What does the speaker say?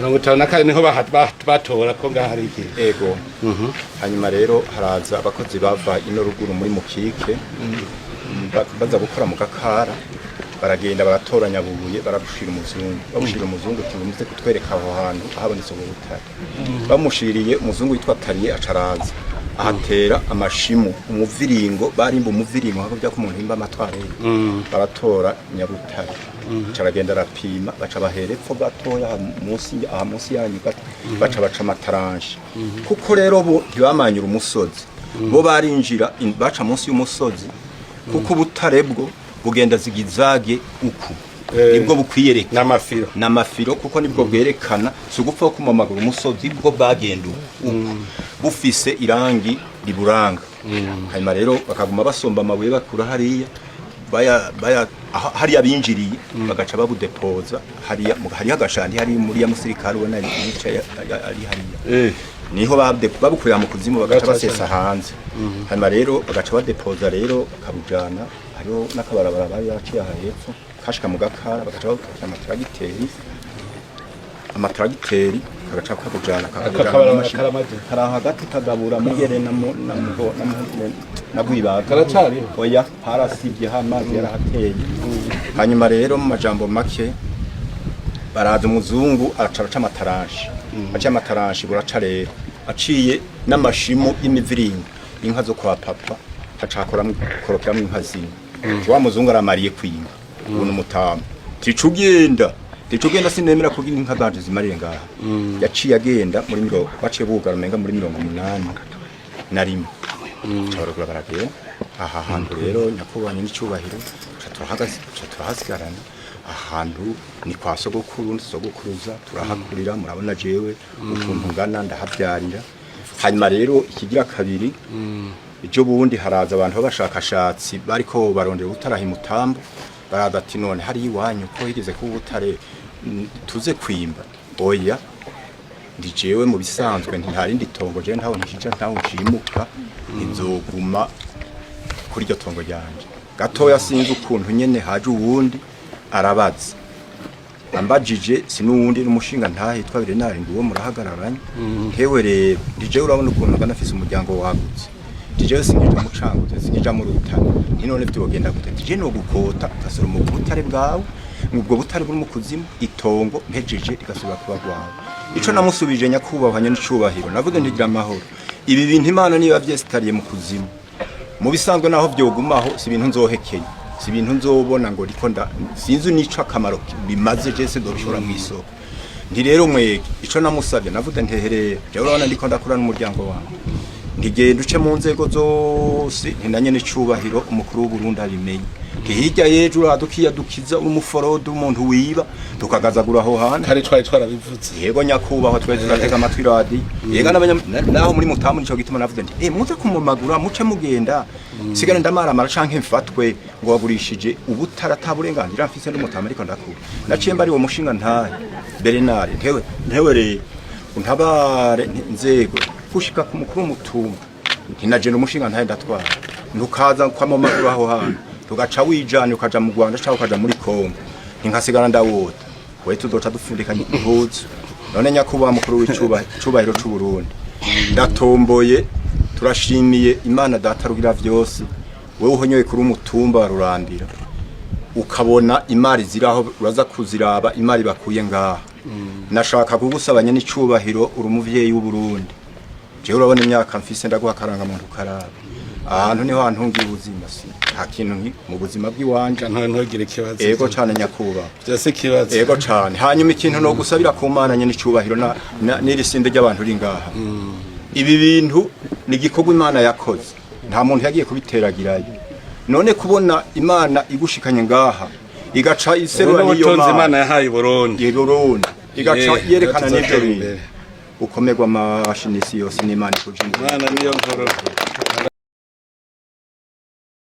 52 niho batora ko ngaha hari ikintu. Ego. Hanyuma rero haraza abakozi bava ino ruguru muri Mukike, baza gukora mu Gakara, baragenda baratoranya bubuye, barabushira umuzungu, babushira umuzungu uti: "Muze kutwereka aho hantu habonetse ubwo butare." Bamushiriye umuzungu witwa Tariye, acaraza ahatera amashimu, umuviringo, barimba umuviringo hako ko umuntu himba amatware, baratora nyabutare. Aca aragenda arapima, baca bahera epfo gatoya aha munsi, aha munsi yanyu gato, baca amataranshi, kuko rero bo ntibamanyura umusozi, bo barinjira baca munsi y'umusozi, kuko ubutare bwo bugenda zigizage uku, nibwo bukwiyereka. N'amafiro. N'amafiro, kuko nibwo bwerekana, si ugupfa kumamagura umusozi, bwo bwagenda uku, bufise irangi riburanga. Hanyuma rero bakaguma basomba amabuye, bakura hariya, baya hariya binjiriye, bagaca babudepoza hariya hariya agashandi hari muri ya musirikare ubona yicaye ari hariya. Niho babukurira mu kuzimu, bagaca basesa hanze. Hanyuma rero bagaca badepoza rero, bakabujana, hariho n'akabarabara bari baciye aha hepfo kashika mu Gakara, bagaca bapakira amatragiteri kagaca kabujana. Aka kabarabara karamaze. Kari hagati kagabura Mugere na Rwibaga. Karacariho? Oya, harasivye, amazi yarahateye. Hanyuma rero mu majambo make, baraza umuzungu araca araca amataranshi, aca amataranshi, buraca rero aciye n'amashimu y'imiviringo, inka zo kwa papa haca korokeramwo inka zimwe. Wa muzungu aramariye kwinka ubu n'umutamu, tica ugenda, tica ugenda, sinemera kugira inka zanje zimarire ngaha. Yaciye agenda muri mirongo, baciye bugara umenga muri 81, baca baragura baragenda. Aha hantu rero, nyakubahwa n'icyubahiro, ca turahasigarana. Ahantu ni kwa sogokuru, sogokuruza, turahakurira. Murabona jewe ukuntu ngana, ndahabyarira. Hanyuma rero ikigira kabiri, ejo bundi haraza abantu b'abashakashatsi bariko barondera ubutare Mutambo, baraza ati: "None hari iwanyu ko higeze kuba ubutare, tuze kwimba?" Oya, ndi jewe mu bisanzwe nta rindi tongo jewe, ntaho ntishija, ntaho nshimuka, nzoguma kuri iryo tongo ryanje gatoya. Sinzi ukuntu nyene haje uwundi arabaza, ambajije si n'uwundi n'umushinga ntahitwa Bernard, nguwo murahagararanye. Hewe rero, ndi jewe urabona ukuntu ngana, afise umuryango wagutse, ndi jewe sinkija mu Cankuzo, sinkija mu Rutana, nti none vyogenda gute? Ndi jewe no gukota ugasoroma ubutare bwawe, ubwo butare buri mu kuzimu, itongo mpejeje rigasubira kuba rwawe. Ico namusubije, nyakubahwa nyenicubahiro, navuze ntigira amahoro, ibi bintu Imana niba vyesitariye mu kuzimu, mu bisanzwe naho vyogumaho, si ibintu nzohekenya, si ibintu nzobona ngo riko nda sinzi nico akamaro bimaze, je se ndobishora mu isoko. Nti rero mwege, ico namusabye, navuze nteherere jewe urabona ndiko ndakura n'umuryango wanjye, ntigenda uce mu nzego zose, ntinanye n'icubahiro umukuru w'Uburundi abimenye, nti hirya y'ejo uradukiyadukiza uri umuforode, umuntu wiba, tukagazagura aho hantu. Kare twari twarabivuze. Yego nyakubahwa, twese turatega amatwi radiyo, yega naho muri Mutamu. Nico gituma navuze nti muze kumumagura, muce mugenda, sigare ndamaramara canke mfatwe ngo wagurishije ubutara ata burenganzira mfise n'umutamu. Ariko ndakura naciye mbari uwo mushinga ntahe Bernard, ntewe rero untabare inzego gushika ku mukuru w'umutumba, ntinagenda umushinga ntahe ndatwara, ntukaza kwamamagura aho hantu, tugaca wijana ukaja mu Rwanda cyangwa ukaja muri Kongo, ntinkasigara ndawota we, tuzoca dupfundikanya impuzu. None nyakubahwa mukuru w'icubahiro c'u Burundi, ndatomboye, turashimiye Imana Data rugira vyose, wewe uhonyoye kuri umutumba wa Rurambira, ukabona imari ziraho, uraza kuziraba imari bakuye ngaha. Nashaka kugusabanya n'icubahiro, uri umuvyeyi w'u Burundi, jewe urabona imyaka mfise, ndaguha akaranga muntu karaba, ahantu niho hantungiye ubuzima, si nta kintu mu buzima bw'iwanje. Ntugire ikibazo. Ego cane nyakubahwa. Byose ikibazo. Ego cane. Hanyuma ikintu no gusabira ku Mana nyene icubahiro n'iri sinde ry'abantu uri ngaha, ibi bintu ni igikorwa Imana yakoze, nta muntu yagiye kubiteragirayo. None kubona Imana igushikanye ngaha, igaca iserura ubu niyo n'ubutunzi Imana Mana yahaye Burundi. Burundi, igaca yerekana n'ivyo tuzatera bintu imbere. Ukomerwa amashi n'isi yose n'Imana ikuja imbere. Imana niyo nkuru.